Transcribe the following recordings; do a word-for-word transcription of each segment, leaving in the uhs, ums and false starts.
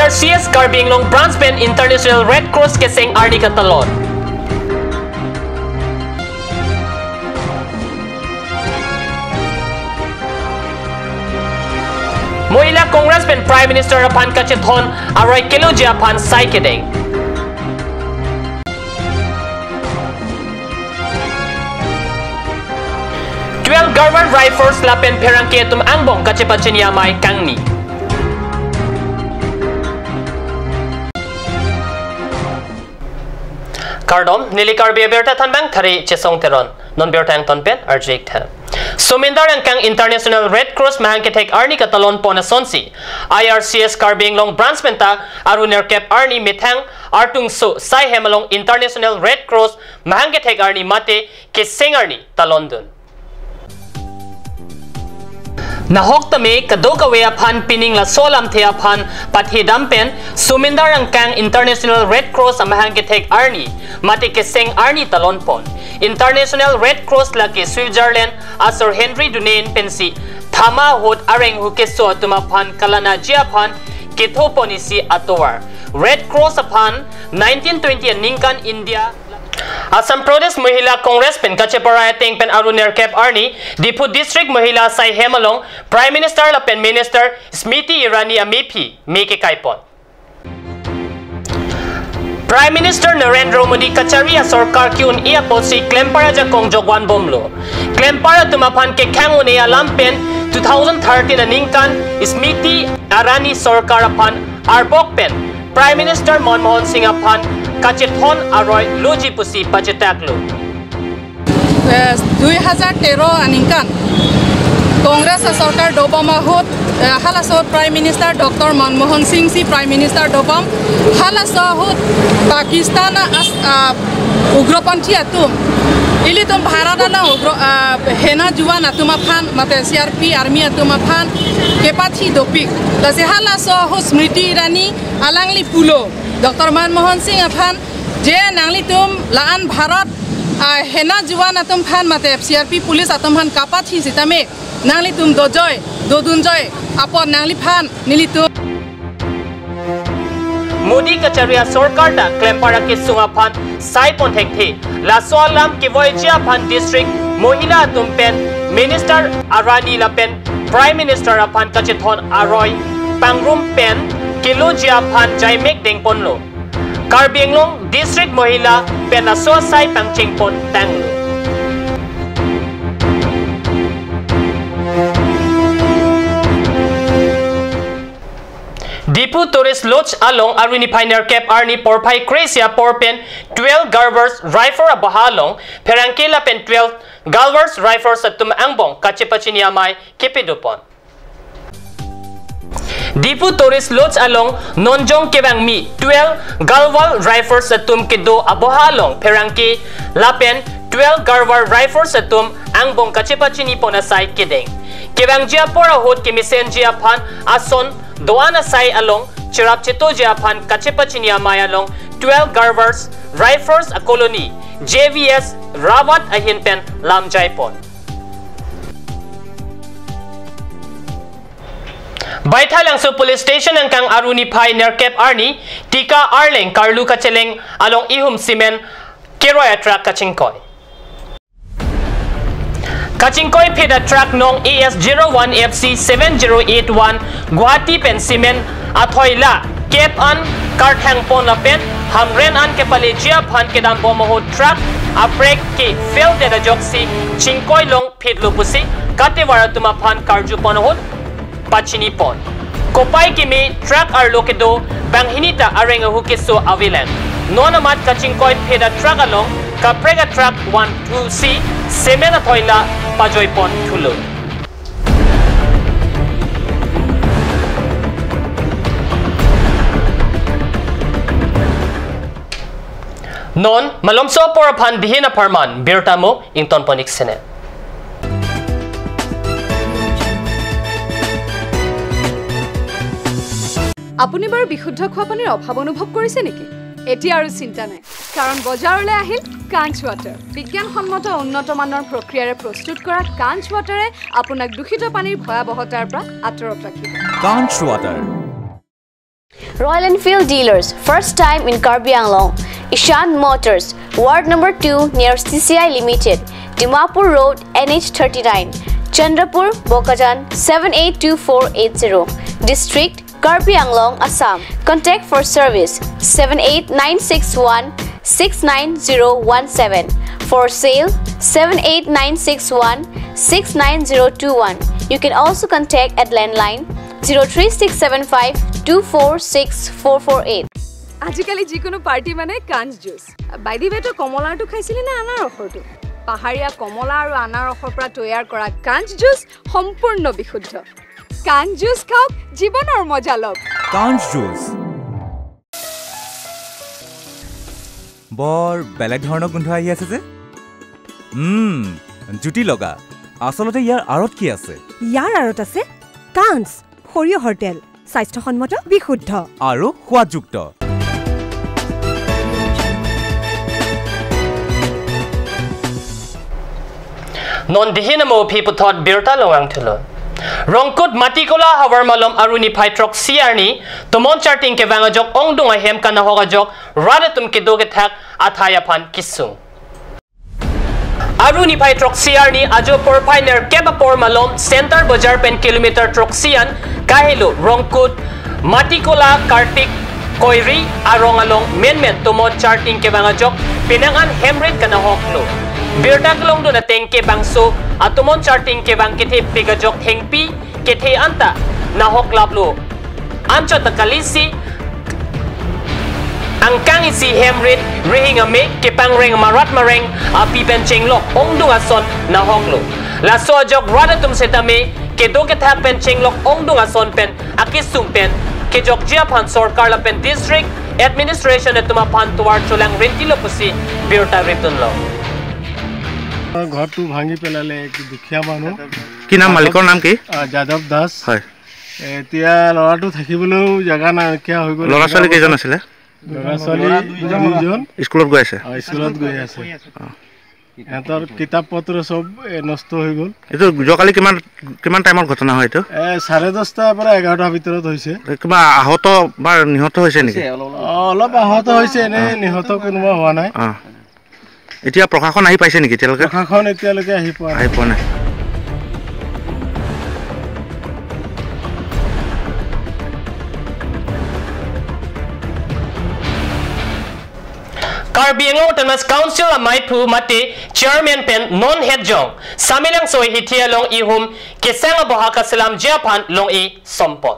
C S Karbi Anglong Branch pen International Red Cross keseng arni katalon. Mohila Congress pen Prime Minister aphan kachethon aroi keloji aphan sai kedeng. Twelve Garhwal Rifles lapen pherangke atum angbong kachepachini amei kangni. Kardom, neli Karbi Abirta thanbang thari Chesong Teron. Non birta angton pen arju-ik tha. Somindar angkang International Red Cross mahang kethek arni katalon pon asonsi, I R C S Karbi Anglong Branch penta aru nerkep arni methang Artungso Saihem along International Red Cross mahang kethek arni mate keseng arni talondun. Nahok tame kadokave aphan pining laso alamthe aphan pathedam pen Somindar angkang International Red Cross amahang kethek arni mate keseng arni talon pon. International Red Cross lake Switzerland asor Henri Dunant pensi thama ahut areng ahu keso atum aphan kalanaji aphan ketho pon isi atovar. Red Cross aphan nineteen twenty aningkan India Assam Pradesh Mahila Congress pen kacheparai ateng pen aru nerkep arni Diphu District Mahila Saihem along Prime Minister lapen Minister Smriti Irani amephi me kekai pon. Prime Minister Narendra Modi kachari asorkar ke-un-e apotsi klempar ajakong jokvan bomlo. Klempar atum aphan kekhang un-e alam pen two thousand thirteen aningkan Smriti Irani sorkar aphan arbok pen Prime Minister Manmohan Singh aphan kachethon aroi loji pusi pachetaklo. Eh, dui hajar tero aningkan Congress asorkar dobom ahut, eh, halaso Prime Minister Doctor Manmohan Singh si Prime Minister dobom, halaso ahut Pakistan as, ah, ugropanthi atum, ilitum Bharat along ugro, ah, hena juan atum aphan mate C R P army atum aphan kepathi dopik. Lasi halaso ahut Smriti Irani alangli pulo Doctor Manmohan Singh aphan je nanglitum la-an Bharat, ah, hena juan atum aphan mate C R P police atum aphan kapathi sitame nanglitum dojoi, dodunjoi apot nangliphan nelitum. Modi kachari asorkar ta klempar akesung aphan sai pon thekthe. Laso alam kevoiji aphan District Mahila atum pen Minister Irani lapen Prime Minister aphan kachethon aroi pangrum pen keloji aphan jaimek dengponlo. Karbi Anglong District Mahila pen laso asai pangcheng pon tanglo. Diphu Tourist Lodge along aru niphai nerkep arni porphai kre-isi apor pen twelve Garhwal Rifle aboha along pherangke lapen twelve Garhwal Rifles atum angbong kachepachini amei kepadopon. Diphu Tourist Lodge along nonjong kevangmi twelve Garhwal Rifles atum kedo aboha along pherangke lapen twelve Garhwal Rifles atum angbong kachepachini pon asai kedeng. Kevangji apor ahut kemesenji aphan ason do-an asai along cherap chetoji aphan kachepachini amei along twelve Garhwal Rifles a colony J V S Rawat ahin pen lamjai pon. Baithalangso Police Station angkang aru niphai nerkep arni Tika Arleng Karlu Kacheleng along ihum cement keroi atruck kachingkoi. Kachingkoi phit atruck nong A S zero one F C seven zero eight one Guwahati pen cement athoila kep an karthang pon lapen hamren an kepaleji aphan kedam bom ahut truck aprek ke fail det ajoksi chingkoi long phitlo pusi katevar atum aphan karju pon ahut pachini pon. Kopai keme truck arlo kedo banghini ta areng ahu keso avelang. Non amat kachingkoi phit atruck along kaprek atruck one two si cement athoila pajoi pon thulo. Non malomso apor aphan bihin apharman birta mo ington pon-ik sene. আপুনি বাৰু বিশুদ্ধ খোৱা পানীৰ অভাৱ অনুভৱ কৰিছে নেকি? এতিয়া আৰু চিন্তা নাই, কাৰণ বজাৰলৈ আহিল কাঞ্চ ৱাটাৰ। বিজ্ঞানসন্মত উন্নত মানৰ প্ৰক্ৰিয়াৰে প্ৰস্তুত কৰা কাঞ্চ ৱাটাৰে আপোনাক দূষিত পানীৰ ভয়াৱহতাৰ পৰা আঁতৰত ৰাখিব। কাঞ্চ water. Royal Enfield dealers, first time in Karbi Anglong. Ishan Motors, Ward number two near C C I Limited, Dimapur Road, N H thirty-nine, Chandrapur, Bokajan, seven eight two four eight zero. District, Karbi Anglong, Assam. Contact for service, seven eight nine six one six nine zero one seven. For sale, seven eight nine six one six nine zero two one. You can also contact at landline zero three six seven five two four six four four eight. আজিকালি যিকোনো পাৰ্টি মানে কাঞ্চ juice. By the ৱে, তই কমলাৰটো খাইছিলি নে আনাৰসৰটো? পাহাৰীয়া কমলা আৰু আনাৰসৰ পৰা তৈয়াৰ কৰা কাঞ্চ জুচ সম্পূৰ্ণ বিশুদ্ধ। কাঞ্চ জুচ খাওক, জীৱনৰ মজা লওক। কাঞ্চ জুচ। বৰ বেলেগ ধৰণৰ গোন্ধ আহি আছে যে। উম, জুতি লগা। আচলতে ইয়াৰ আঁৰত কি আছে? ইয়াৰ আঁৰত আছে কাঞ্চ, সৰিয়হৰ তেল, স্বাস্থ্যসন্মত, বিশুদ্ধ। আৰু সোৱাদযুক্ত। Non dihin amo aphi puthot birta long-ang thulo. Rongkut Matikola havar malom Aru niphai throksi arni, tomon charting kevang ajok ongdung ahem kanahok ajok rat atum kedo kethak athai aphan kesung. Aru niphai throksi arni ajo porphai nerkep apor malom Center Bazar pen kilometer throksi an kahelo Rongkut Matikola Kartik Koiri arong along menmen tomon charting kevang ajok penang an hemrit kanahoklo. Birta kelongdun ateng ke bangso atomon charting kevang kethe pik ajok thengpi kethe anta nahoklaplo. Anchot ta kalisi angkang isi hemrit rihing ame kepangreng marat mareng api pen chenglok ongdung ason nahoklo. Laso ajok rat atum setame kedo kethak pen chenglok ongdung ason pen akesung pen kejokji aphan sorkar lapen district administration atum aphan tovar cholang rintilo pusi birta ridunlo. ঘৰটো ভাঙি পেলালে, এক দুখীয়া মানুহ। কি নাম, মালিকৰ নাম কি? আহ, যাদৱ দাস। হয়। এতিয়া ল'ৰাটো থাকিবলৈও জেগা নাইকিয়া হৈ গ'ল। ল'ৰা ছোৱালী কেইজন আছিলে? ল'ৰা ছোৱালী দুজন। স্কুলত গৈ আছে? আহ, স্কুলত গৈ আছে। অ। সিহঁতৰ কিতাপ পত্ৰ চব, এ, নষ্ট হৈ গ'ল। এইটো যোৱাকালি কিমান, কিমান টাইমত ঘটনা হয় এইটো? এ, চাৰে দহটাৰ পৰা এঘাৰটাৰ ভিতৰত হৈছে। এ, কিবা আহত বা নিহত হৈছে নেকি? অ, অলপ আহত হৈছে, এনে নিহত কোনোবা হোৱা নাই। অ। এতিয়া প্ৰশাসন আহি পাইছে নেকি এতিয়ালৈকে? প্ৰশাসন এতিয়ালৈকে আহি পোৱা নাই। আহি পোৱা নাই। Karbi Anglong Autonomous Council amaiphu mate chairman pen non hetjong Samelangso ahithi along ihum kesang aboha kaselamji aphan long-e sompon.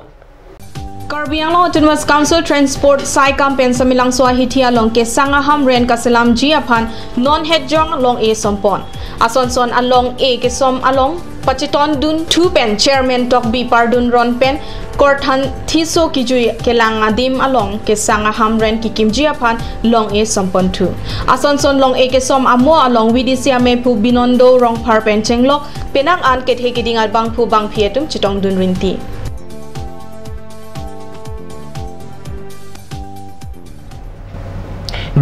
Karbi Anglong Autonomous Council Transport saikam pen Samelangso ahithi along kesang ahamren kaselamji aphan non hetjong long-e sompon. Asonson along-e kesom along pachetongdunthu pen chairman Tokbi Pardun Ron pen korthan thiso kijui kelang adim along kesang ahamren kekimji aphan long-e somponthu. Asonson long-e kesom amo along V D C amephu Binondo Rongphar pen chenglok penang an kethe keding abangphu bangphi atum chetongdun rinti.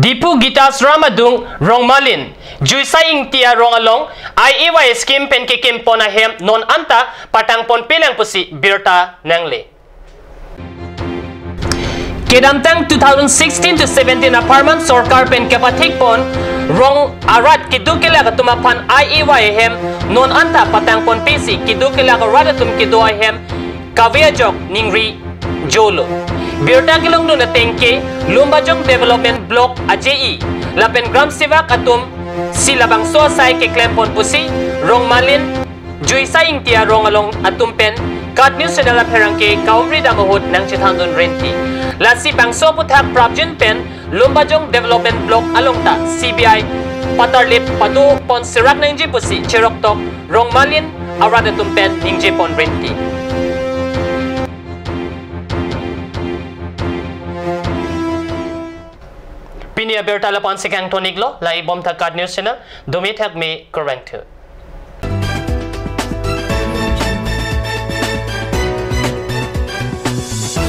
Diphu Gita Ashram adung Rongmalin Juisa Ingti arong along I A Y scheme pen kekimpon ahem non anta patangponpelang pusi birta nangle. Kedamtang two thousand sixteen to seventeen apharman sorkar pen kepathikpon rong arat kedo kelak atum aphan I A Y ahem non anta patangponpesi kedo kelak arat atum kedo ahem kave ajok ningri jolo. Birta kelongdun ateng ke Lumbajong Development Block a J E lapen Gram Sevak atum si labangso asai keklempon pusi Rongmalin Juisa Ingti arong along atum pen KAT News Channel apherangke kaumri dam ahut nangchethandun rinti. Lasi bangso aphuthak prapjin pen Lumbajong Development Block along ta C B I patarlip padopon serak nangji pusi cheroktok Rongmalin arat atum pen ningjepon rinti. Pini abirta lapu-an si kangtoniklo, langdunbom tha KAT News Channel, dumi thakmi kurvangthu.